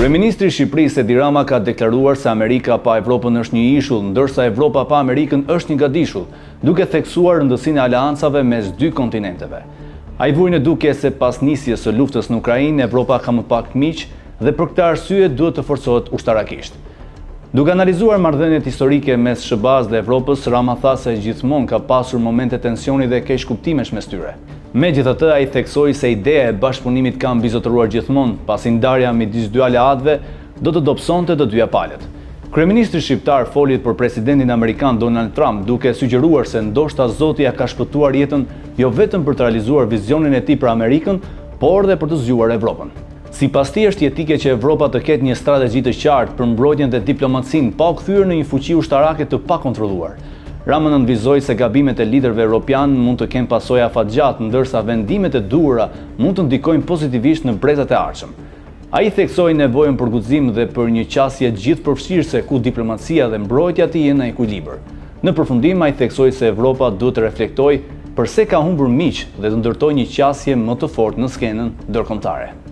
Kryeministri i Shqipërisë Edi Rama ka deklaruar se Amerika pa Evropën është një ishull, ndërsa Evropa pa Amerikën është një gadishull, duke theksuar rëndësinë e aleancave mes dy kontinenteve. Ai vuri në dukje se pas nisjes së luftës në Ukrainë, Evropa ka më pak miq dhe për këtë arsye duhet të forcohet ushtarakisht. Duke analizuar marrëdhëniet historike mes SHBA-së dhe Evropës, Rama tha se gjithmonë ka pasur momente tensioni dhe keqkuptimesh mes tyre. Megjithatë, ai theksoi se ideja e bashkëpunimit ka mbizotëruar gjithmonë, pasi ndarja midis dy aleatëve do të dobësonte të dyja palët. Kryeministri shqiptar foli për presidentin amerikan Donald Trump, duke sugjeruar se ndoshta Zoti ia ka shpëtuar jetën jo vetëm për të realizuar vizionin e tij për Amerikën, por dhe për të zgjuar Evropën. Sipas tij është jetike që Evropa të ketë një strategji të qartë për mbrojtjen dhe diplomacinë, pa u kthyer në një fuqi ushtarake të pakontrolluar. Rama nënvizoi se gabimet e liderëve europianë mund të kenë pasoja afatgjatë, ndërsa vendimet e duhura mund të ndikojnë pozitivisht në brezat e ardhshëm. Ai theksoi nevojën për guxim dhe për një qasje gjithëpërfshirëse ku diplomacia dhe mbrojtja të jenë në ekuilibër. Në përfundim, ai theksoi se Evropa duhet të reflektojë përse ka humbur miq dhe të ndërtojë një qasje më të fortë në skenën ndërkombëtare.